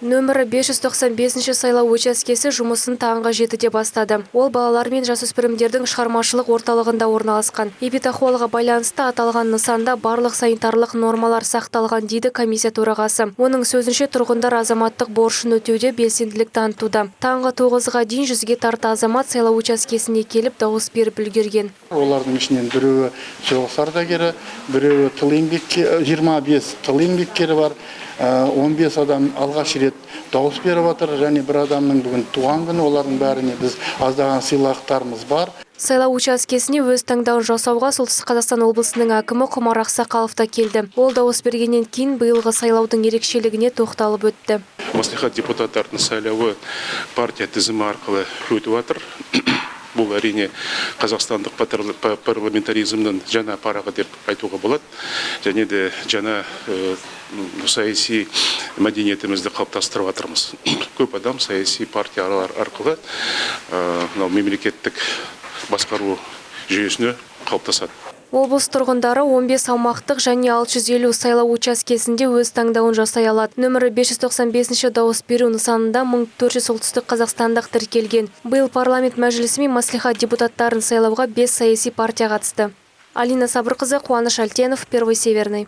Нөмірі 595 сайлау учаскесі жұмысын таңғы 7-де бастады. Ол балалар мен жасөспірімдердің шығармашылық орталығында орналасқан. Эпидахуалға байланысты аталған нысанда барлық санитарлық нормалар сақталған, дейді комиссия төрағасы. Оның сөзінше, тұрғындар азаматтық борышын өтеуде белсенділік танытуда. Таңғы 9-ға дейін 100-ге тарта азамат сайлау учаскесіне келіп, дауыс беріп үлгерген. Олардың ішінен біреуі соғыс ардагері, біреуі тыл еңбеккері, 25 тыл еңбеккері бар, 15 адам алғаш рет дауыс беріп жатыр, және бір адамның бүгін туған күні, олардың бәріне біз аздаған сыйлықтарымыз бар. Сайлау учаскесіне өз таңдауын жасауға Солтүстік Қазақстан облысының әкімі Құмар Ақсақалов та келді. Ол дауыс бергеннен кейін биылғы сайлаудың ерекшелігіне тоқталып өтті. Мәслихат депутаттарының сайлауы партия тізімі арқылы өтіп жатыр. Бұл, әрине, қазақстандық парламентаризмнің жаңа парағы деп айтуға болады. Және де жаңа саяси мәдениетімізді қалыптастырып жатырмыз. Көп адам саяси партиялар арқылы мынау мемлекеттік басқару жүйесіне қалыптасады. Облыс тұрғындары 15 аумақтық және 650 сайлау учаскесінде өз таңдауын жасай алады. Нөмірі 595 дауыс беру нысанында 1400 солтүстік қазақстандық тіркелген. Биыл парламент мәжілісі мен мәслихат депутаттарын сайлауға 5 саяси партия қатысты. Алина Сабырқызы, Қуаныш Әлтенов, Первый Северный.